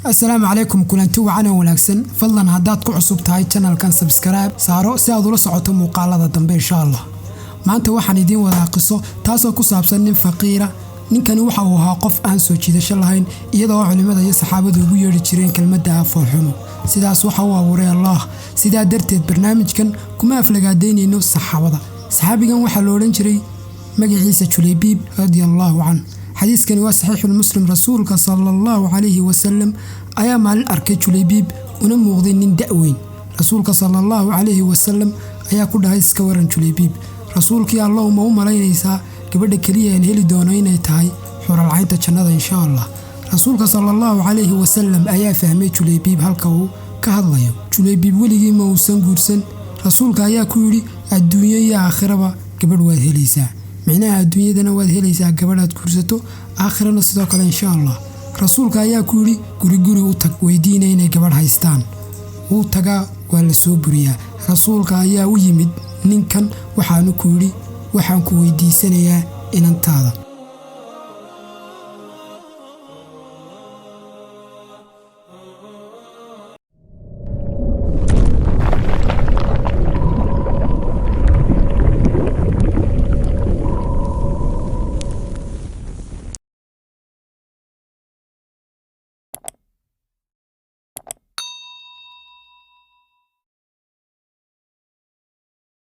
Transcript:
Assalaamu calaykum, kulanti wacan oo wanaagsan. Fadlan haddaad ku cusub tahay channelkan, subscribe saaro si aad ula socoto muuqaalada dambe, insha Allah. Maanta waxaan idiin wadaa qiso taasoo ku saabsan nin faqiira. Ninkani waxa uu ahaa qof aan soo jiidasho lahayn, iyadoo culimmada iyo saxaabadu ugu yeedhi jireen kelmadda ah foolxumo. Sidaas waxa uu abuuray Allah. Sidaa darteed barnaamijkan kuma aflagaadaynayno saxaabada. Saxaabigan waxaa la odhan jiray magaciisa Julaybiib radia allaahu canh. Xadiiskani waa saxiixulmuslim. Rasuulka sala Allahu calayhi wasalam ayaa maalin arkay Julaybiib una muuqday nin da'weyn. Rasuulka sala Allahu calayhi wasalam ayaa ku dhahay: "Iska waran, Julaybiib?" "Rasuulkii Allow, ma u malaynaysaa gabadha keliya aan heli doono inay tahay xuralcaynta jannada, insha Allah?" Rasuulka sala Allahu calayhi wasalam ayaa fahmay Julaybiib halka uu ka hadlayo. Julaybiib weligii ma uusan guursan. Rasuulka ayaa ku yidhi: "Adduunyo iyo aakhiraba gabadh waad helaysaa." Micnaha, adduunyadana waad helaysaa gabadhaad guursato, aakhirana sidoo kale, insha Allah. Rasuulka ayaa ku yidhi: "Guri guri u tag, weydiina inay gabadh haystaan." Wuu tagaa, waa la soo buriyaa. Rasuulka ayaa u yimid ninkan, waxaanu ku yidhi: "Waxaan ku weydiisanayaa inantaada."